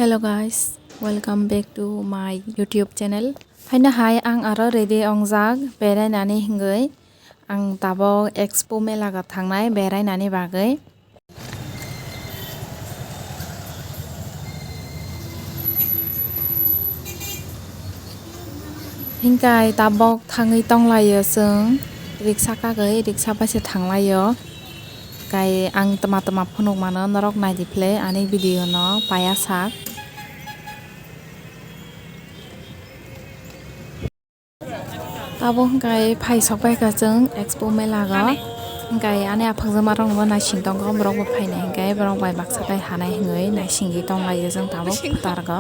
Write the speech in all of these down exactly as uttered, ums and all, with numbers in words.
Hello guys, welcome back to my YouTube channel. Phaina hai ang aro ready ongjak berainani hingwi. Ang tabok Expo Mela ga thangnai berainani bagwi. Hingkai tabok thangwi tonglaio chwng, riksa kagwi riksa bai se thanglaio. Kai ang tma tma phunuk mano norok naidi phle ani video no paya sak. Abo hwnkhe phai sok bai kha chwng Expo Mela go. Hwnkhe ani aphakjwma rok bo naising tongo, borok bo phainai hwnkhe borok bai baksa tai hanai hwnwi naisingwi tonglaio chwng tabuk kwtal go.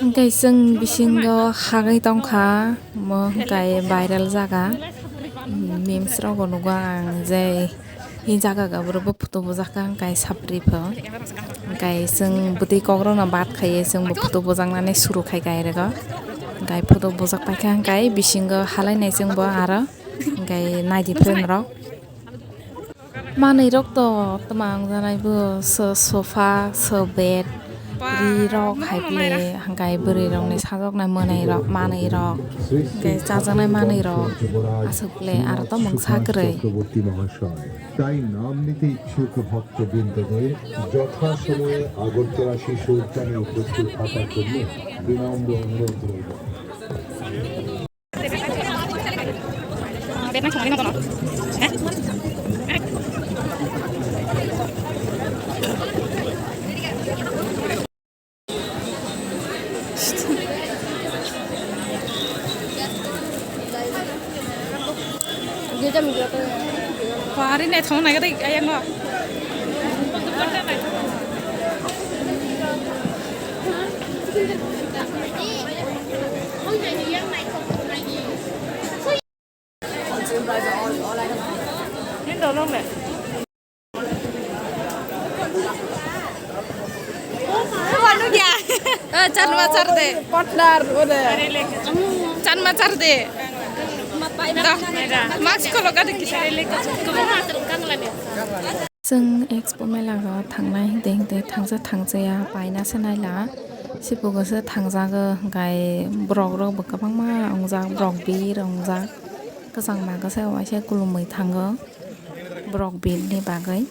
Hwnkhe chwng bisingo hagwi tongkha, omo hwnkhe viral jaga. Memes rogo nugo ang je hi jaga ga borok bo photo bujak kha hwnkhe sapri pho. Hwnkhe chwng bwtwi kokrokno bat khaiwi chwng bo photo bujaknani suru khai kha rego. Hwnkhe photo bujak paikha hwnkhe bisingo halainai chwng bo aro hwnkhe naidi friend rok. Manwi rok to twma wngjanai bo, so sofa, so bed, ri rok hai phle, hwnkhe bwrwi rokni sajoknai mwnwi rok, manwi rok, hwnkhe chajaknai manwi rok, aswk phle aro to mungsa kwrwi. তাই নাম নিতে ইচ্ছুক ভক্তবৃন্দদের যথাসময়ে আগরতলা শিশু উদ্যানে উপস্থিত থাকার জন্য বিনম্র অনুরোধ রইল। Pari naithok nai khe ayang no. Chanma char de. Partner ore. Chanma char de. Max kolo ka de kisa. Chwng Expo Mela go thangnai hwnkhe hwnkhe thangsa thangsa ya paina se naila. Sibugo se thangjago, hwnkhe borok rok bo kwbangma wngjak, borok bir wngjak. Kwchangma khe se waisa kulumui thango borok bir ni bagwi.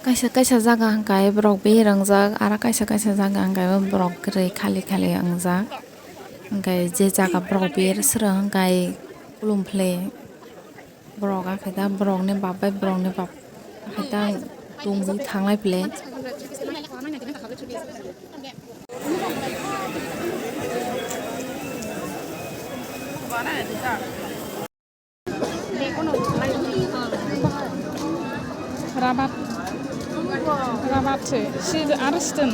Kaisa kaisa jaga hwnkhe borok bir wngjak, aro kaisa kaisa jaga hwnkhe borok kwrwi khali khali wngjak. Hwnkhe je jaga borok bir sero hwnkhe kulum phle. Borok akhai ta borokni bap bai borokni bap akhai ta tungwi thanglai phle. Rabat, rabat se, si aro siton.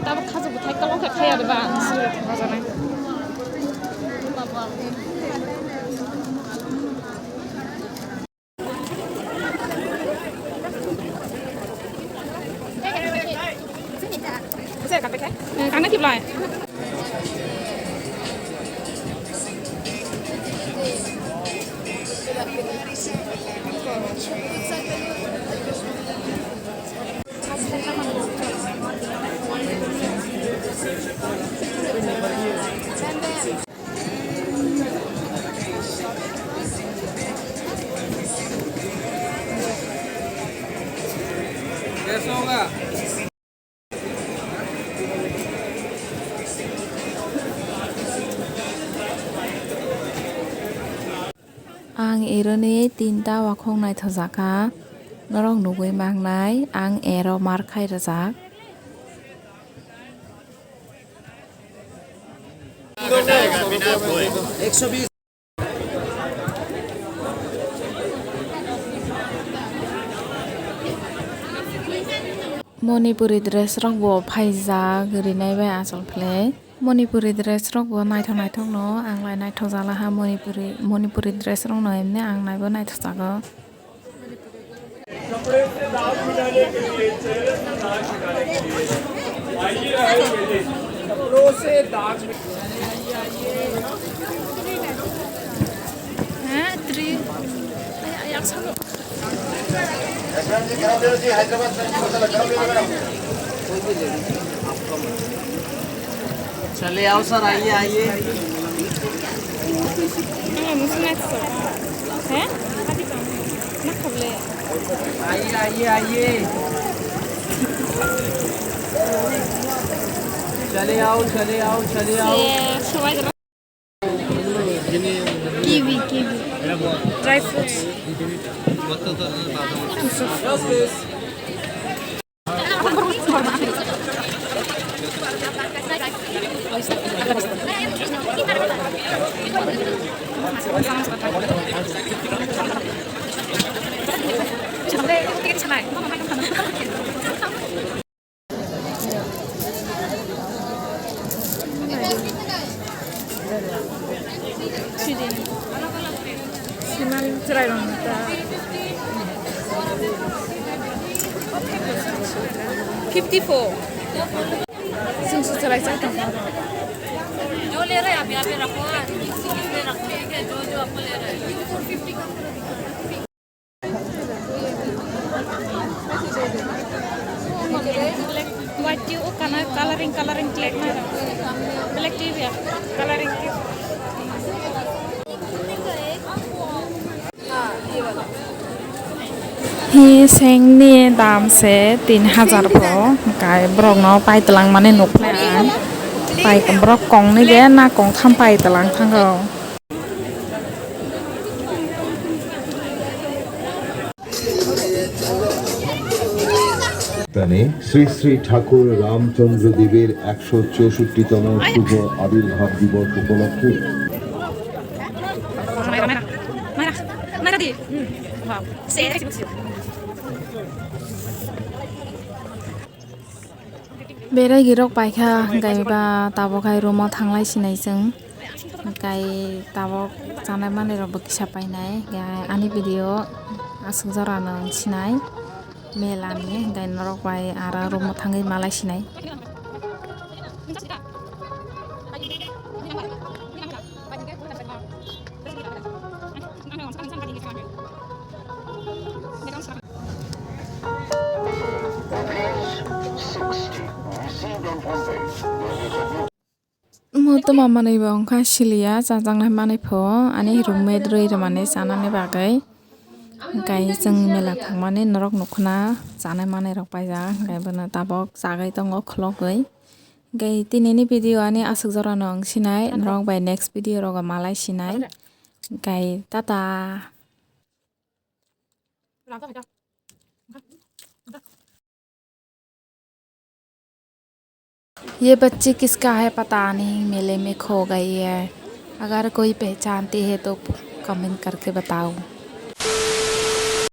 Tabuk khajo bwthai kolok khe khaya rwba, sri thangma janai. Kana kiblai? Ang eroni tinta wakhong naithokjakha, norok nugwi mangnai ang ero mar khai rwjak. Manipuri dress rok bo phaijak rinai bai achol phle. Manipuri dress rok bo naithok naithok no, ang lai naithok jala ha Manipuri, Manipuri dress rok no, emni ang naibo naithok jago. कपड़े से दाग मिटाने के लिए, चेहरे से दाग मिटाने के लिए, आइए, आइए, आइए। कपड़ों से दाग मिटाने चले आओ सर, आइए, आइए। आइए, आइए, आइए। चले आओ, चले आओ, चले आओ। Kiwi, kiwi. Dry fruits. Siman chwrairokni ta. Fifty four. Chwngsa chwraijak tongkha oro. White tube o kana coloring, coloring black na. Black tube ya, coloring tube. Hi sengni dam se tin hajar po, kai borok no pai twlang mani nuk phai ang. Pai borok kong ni de na kong tham pai twlang thango. তানে শ্রী শ্রী ঠাকুর রামচন্দ্র দেবের একশো চৌষট্টিতম শুভ আবির্ভাব দিবস উপলক্ষে Berai girok paikha, hwnkhe ba tabuk hai room o thanglai sinai chwng. Hwnkhe tabuk chanai manwi rok bo kisa painai. Hwnkhe ani video aswk jora no wng sinai mela ni, hwnkhe norok bai aro room o thangwi malai sinai. Mo toma manwi bo wngkha siliya, chajaknai manwi pho ani roommate rwi rwmani chanani bagwi. Hwnkhe chwng mela thangmani norok nukhuna chanai manwi rok paijak, hwnkhe bono tabuk chagwi tongo khulogwi. Hwnkhe tinini video ani aswk jorano wng sinai, norok bai next video rogo malai sinai. Hwnkhe tata. ये बच्ची किसका है पता नहीं, मेले में खो गई है। अगर कोई पहचानती है तो कमेंट करके बताओ।